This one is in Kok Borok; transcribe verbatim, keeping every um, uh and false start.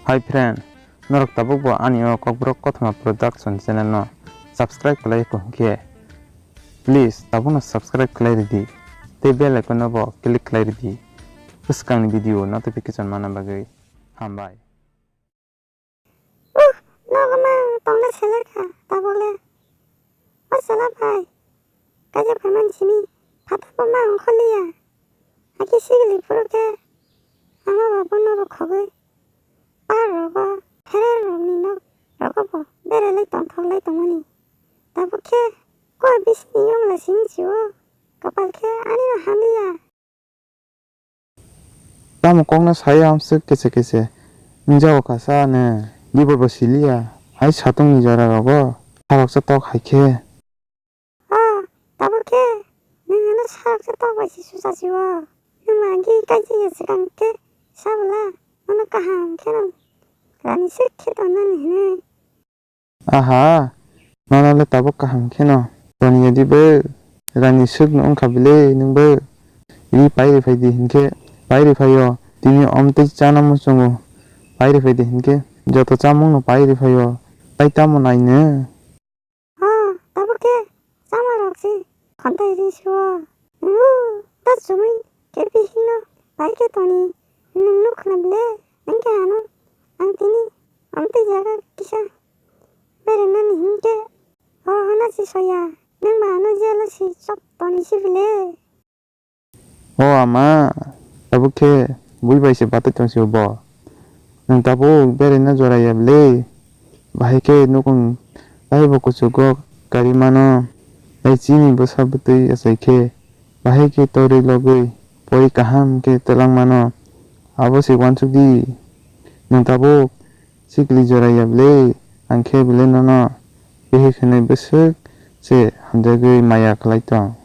Hi friend, norok tabuk bo ani o Kokborok Kothoma Production channel no subscribe khlai kho hwnkhe, please tabuk no subscribe khlai ridi tei bell icon no bo click khlai ridi bwskang ni video notification manna bagwi. Hambai. Uh, nogo ma tongna seler kha tabuk le. O chwla bai, kaisa phaimani simi phatabo ma ongkhorliya. Hakhe sikili phuru khe ama bo bono bo khogwi par rogo, pherer rokni nok rogo bo berai lai tongthok lai tongmani. Tabuk khe koi bisini yong lai sini sio, kapal khe ani no hamliya. Tamo kokno saya amswk kese kese. Wngjago kasa ne, dibor bo siliya. Hai satungni jora rogo, saroksa tok hai khe. O, tabuk khe, nwng ano saroksa tok bai si susa si o. Nwng agi kaisa ya swkang khe, sabla, ano kaham khe no, rani swk khe tongnani hinwi. Aha, nono le tabuk kaham kheno toniya di bo. Rani swk no wngkha bwle nwng bo. Ri pai ri phai di hinkhe pai ri phai o. Tini omtwi chana muchungo pai ri phai di hinkhe joto chamung no pai ri phai o. Tai tamo naino? O, tabuk khe chama rok se khonthai ri suo. Ngu, ta chumui khe bihik no pai khe toni. Nwng nuk khna bwle, nwng khe ano ang tini omtwi jaga kisa bere nani hinkhe oro hana si soya. Nwng ma ano jelo si chok toni si bwle. O ama, tabuk khe bui bai se batai tong si bo. Nwng tabuk bere na jora ya bwle. Bahai khe nukung tai bo kuchugo kari mano. Tai chini bwsa bwtwi achai khe bahai khe torwi logwi pori kaham khe twlang mano. Abo se uansuk di. Nwng tabuk sikli jora ya bwle, ang khe bwle nono bihik hwnwi bwswk se hamjagwi maya khlai tong.